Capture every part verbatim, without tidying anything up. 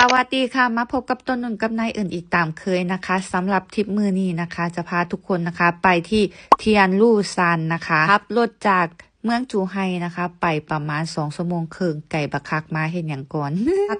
สวัสดีค่ะ มาพบกับต้นนุ่นกับนายเอิญอีกตามเคยนะคะ สำหรับทริปมื้อนี้นะคะ จะพาทุกคนนะคะ ไปที่เทียนลู่ซานนะคะ ขับรถจากเมืองจูไฮนะคะ ไปประมาณสองชั่วโมงครึ่ง ไกลบักคัก มาเฮ็ดหยังก่อน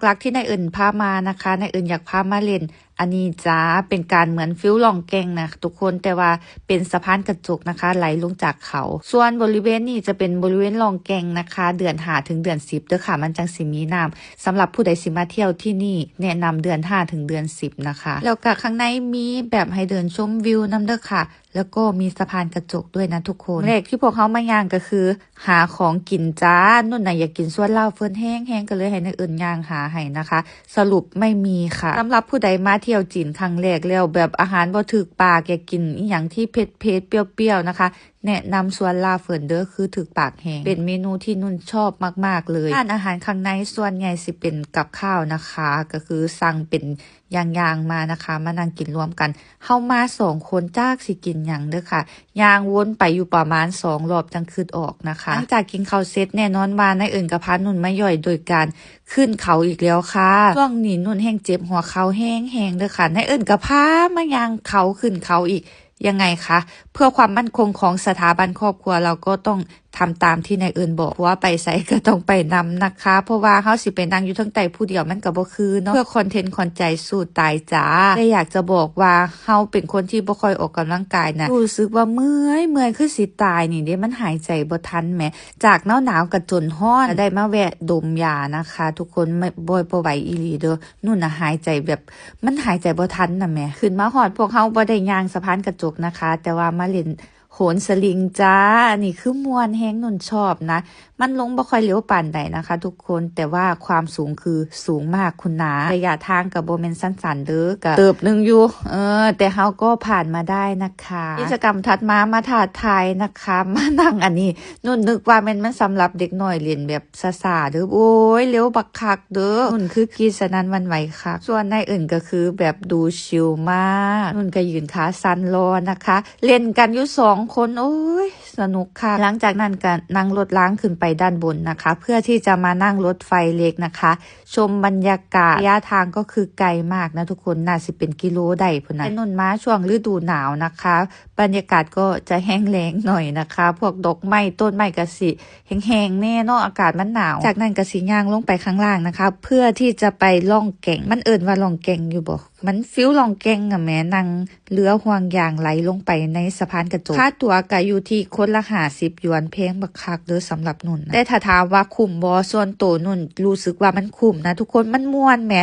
หลักๆที่นายเอิญพามานะคะ นายเอิญอยากพามาเล่น อันนี้จ้า เป็นการเหมือนฟีลล่องแก่งนะทุกคน แต่ว่าเป็นสะพานกระจกนะคะ ไหลลงจากเขา ส่วนบริเวณนี้จะเป็นบริเวณล่องแก่งนะคะ เดือนห้าถึงเดือนสิบเด้อค่ะ มันจังสิมีน้ำ สำหรับผู้ใดสิมาเที่ยวที่นี่ แนะนำเดือนห้าถึงเดือนสิบนะคะ แล้วก็ข้างในมีแบบให้เดินชมวิวนำเด้อค่ะ แล้วก็มีสะพานกระจกด้วยนะทุกคน แรกที่พวกเขามาย่างก็คือ หาของกินจ้า นุ่นน่ะอยากกินส่วนลาวเฟิ่นแฮงๆ ก็เลยให้นายเอิญย่างหาให้นะคะ สรุปไม่มีค่ะ สำหรับผู้ใดมาเที่ยวจีนครั้งแรกแล้วแบบอาหารบ่ถูกปาก อยากกินอีหยังที่เผ็ดๆ เปรี้ยวๆ นะคะ แนะนำส่วนลาวเฟิ่นเด้อ คือถูกปากแฮง เป็นเมนูที่นุ่นชอบมากๆเลย ร้านอาหารข้างในส่วนใหญ่สิเป็นกับข้าวนะคะ ก็คือสั่งเป็นอย่างๆมานะคะ มานั่งกินร่วมกัน เฮามาสองคน จักสิกินหยังเด้อค่ะ ย่างวนไปอยู่ประมาณสองรอบจังคิดออกนะคะ หลังจากกินข้าวเสร็จ แน่นอนว่านายเอิญก็พานุ่นมาย่อยโดยการขึ้นเขาอีกแล้วค่ะ ช่วงนี้นุ่นแฮงเจ็บหัวเข่าแฮงๆเด้อค่ะ นายเอิญก็พามาย่างเขาขึ้นเขาอีก ยังไงคะ เพื่อความมั่นคงของสถาบันครอบครัว เราก็ต้องทำตามที่นายเอิญบอก ผัวไปไสก็ต้องไปนำนะคะ เพราะว่าเฮาสิไปนั่งอยู่เทิงใต้ผู้เดียวมันก็บ่คือเนาะ เพื่อคอนเทนต์คอนใจสู้ตายจ้า แต่อยากจะบอกว่าเฮาเป็นคนที่บ่ค่อยออกกำลังกายนะ รู้สึกว่าเมื่อย เมื่อยคือสิตายนี่เด้ มันหายใจบ่ทันแหม จากหนาวๆก็จนฮ้อน ก็ได้มาแวะดมยานะคะ ทุกคน ไม่ บ่ บ่ไหวอีหลีเด้อ นุ่นน่ะหายใจแบบ มันหายใจบ่ทันน่ะแหม ขึ้นมาฮอด พวกเฮาบ่ได้ย่างสะพานกระจกนะคะ แต่ว่ามาเล่นโหนสลิงจ้า อันนี้คือม่วนแฮง นุ่นชอบนะ มันลงบ่ค่อยเร็วปานใดนะคะทุกคน แต่ว่าความสูงคือสูงมากคุณนา ระยะทางก็บ่แม่นสั้นๆเด้อ ก็เติบหนึ่งอยู่ เออ แต่เฮาก็ผ่านมาได้นะคะ กิจกรรมถัดมา มาท้าทายนะคะ มานั่งอันนี้ นุ่นนึกว่าแม่นมันสำหรับเด็กน้อยเล่นแบบซ่าๆเด้อ โอ้ย เร็วบักคักเด้อ นุ่นคือกรี๊ดสนั่นหวั่นไหวคัก ส่วนนายเอิญก็คือแบบดูชิลมาก นุ่นก็ยืนขาสั่นรอนะคะ เล่นกันอยู่สองคน โอ้ย สนุกค่ะ หลังจากนั้นก็นั่งรถรางขึ้นไปด้านบนนะคะ เพื่อที่จะมานั่งรถไฟเล็กนะคะ ชมบรรยากาศ ระยะทางก็คือไกลมากนะทุกคน น่าสิเป็นกิโลได้พุ้นนะ แต่นุ่นมาช่วงฤดูหนาวนะคะ บรรยากาศก็จะแห้งแล้งหน่อยนะคะ พวกดอกไม้ต้นไม้ก็สิแห้งๆแน่เนาะ อากาศมันหนาว จากนั้นก็สิย่างลงไปข้างล่างนะคะ เพื่อที่จะไปล่องแก่ง มันเอิ้นว่าล่องแก่งอยู่บ่ มันฟีลล่องแก่งอะแหม นั่งเรือห่วงยางไหลลงไปในสะพานกระจก ค่าตั๋วก็อยู่ที่คนละห้าสิบหยวน แพงบักคักเด้อสำหรับนุ่นนะ แต่ถ้าถามว่าคุ้มบ่ ส่วนตัวนุ่นรู้สึกว่ามันคุ้มนะทุกคน มันม่วนแหม